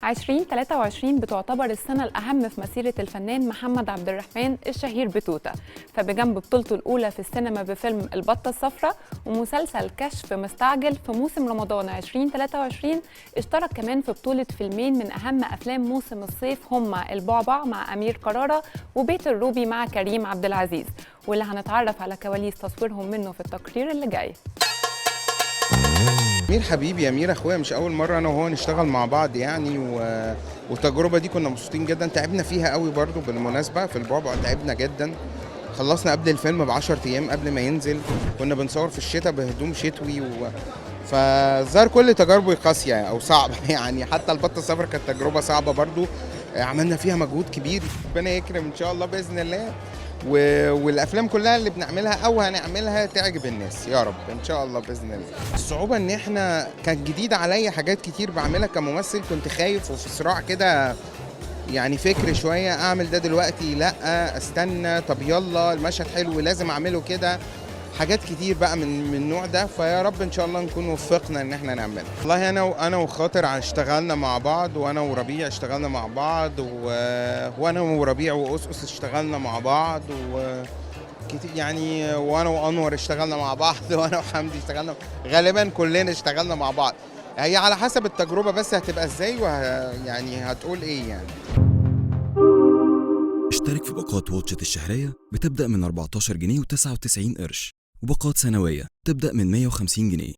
2023 بتعتبر السنة الأهم في مسيرة الفنان محمد عبد الرحمن الشهير بتوتة. فبجنب بطولته الأولى في السينما بفيلم البطة الصفراء ومسلسل كشف مستعجل في موسم رمضان 2023، اشترك كمان في بطولة فيلمين من أهم أفلام موسم الصيف هما البعبع مع أمير كرارة وبيت الروبي مع كريم عبد العزيز، واللي هنتعرف على كواليس تصويرهم منه في التقرير اللي جاي. امير حبيبي، امير اخويا، مش اول مرة انا وهو نشتغل مع بعض يعني. والتجربة دي كنا مبسوطين جدا، تعبنا فيها قوي برضو. بالمناسبة في البعبع تعبنا جدا، خلصنا قبل الفيلم ب10 ايام قبل ما ينزل. كنا بنصور في الشتاء بهدوم شتوي. فظهر كل تجاربه قاسية او صعبة يعني. حتى البطة الصفرا كانت تجربه صعبة برضو، عملنا فيها مجهود كبير. ربنا يكرم ان شاء الله باذن الله، والافلام كلها اللي بنعملها او هنعملها تعجب الناس يا رب ان شاء الله باذن الله. الصعوبة ان احنا كانت جديدة عليا حاجات كتير بعملها كممثل، كنت خايف وفي صراع كده يعني، فكر شويه، اعمل ده دلوقتي، لا استنى، طب يلا المشهد حلو لازم اعمله كده. حاجات كتير بقى من النوع ده، فيا رب ان شاء الله نكون وفقنا ان احنا نعملها. والله انا وخاطر اشتغلنا مع بعض، وانا وربيع اشتغلنا مع بعض، وانا وربيع وأسقس اشتغلنا مع بعض، و كتير يعني، وانا وانور اشتغلنا مع بعض، وانا وحمدي اشتغلنا، غالبا كلنا اشتغلنا مع بعض. هي على حسب التجربة بس هتبقى ازاي يعني هتقول ايه يعني. اشترك في باقات Watch it الشهرية بتبدأ من 14 جنيه و99 قرش، وباقات سنوية تبدأ من 150 جنيه.